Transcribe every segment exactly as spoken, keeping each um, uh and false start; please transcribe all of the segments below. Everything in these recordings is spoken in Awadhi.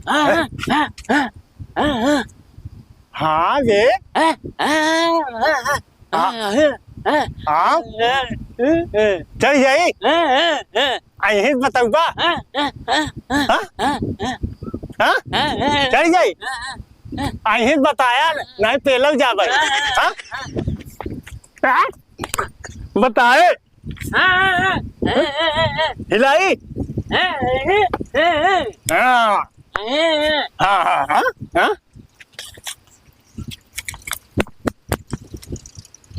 हाँ, हाँ, हाँ, हाँ, हाँ, हाँ। हाँ बे। हाँ, हाँ, हाँ, हाँ, हाँ। हाँ। हाँ। हाँ। चढ़ जाई। हाँ, हाँ, हाँ। अइहीं बतउबा। हाँ, हाँ, हाँ, हाँ। हाँ? हाँ? हाँ, हाँ, हाँ। चढ़ जाई। हाँ, हाँ, हाँ। अइहीं बताया, नहीं पेलउ जाबे। हाँ, हाँ, हाँ। हाँ? हाँ? बताए। हाँ, हाँ, हाँ। हाँ, हाँ, हाँ, हाँ। हिलाई। हाँ, हाँ, हाँ, हाँ। हाँ। हाँ, हाँ, हाँ। हाँ, हाँ, हाँ। हाँ?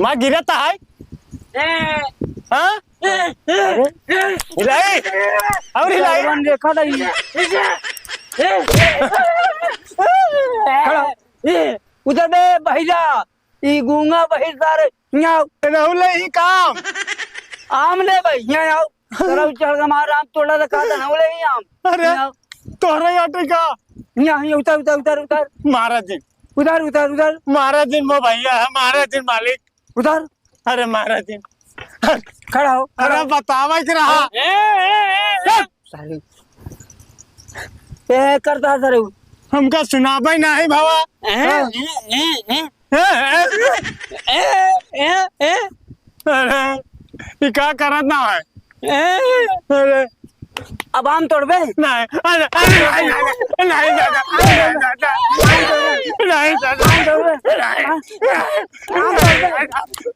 माँ गिरत है। हाँ? अरे, हिलाई। और हिलाई। भगवान देखा नहीं। खड़ा। उधर बे बहिरा, ई गूंगा बहिर सारे, यहाँ आओ। रहू ले ही काम। आम ले भाई, यहाँ आओ। तरह चढ़ के मार आम तोड़ा तो कहा था, ना ले ही आम। अरे, यहाँ आओ। तोहरे आटे का? यहाँ, यहाँ, उतर, उतर, उतर, उतर। महाराज जी। उतर, उतर, उतर। महाराज जी, मो भैया है, महाराज जी मालिक। उतर। अरे महाराज जी। खड़ा हो, खड़ा अरे हो। बतावा के रहा। ए, ए, ए, ए। सारे। ए, करता सारे। हमका सुनाबे नहीं भवा। ए, हाँ। ए, ए, ए। ए, ए, ए। ए, ए, ए। अरे, ये का करत ना है? ए। अरे। अब आम तोड़बे? नहीं, अरे, अरे, नहीं, नहीं, नहीं, दादा, नहीं, दादा, नहीं, दादा, नहीं, दादा, आम तोड़बे? नहीं। हाँ? आम तोड़बे?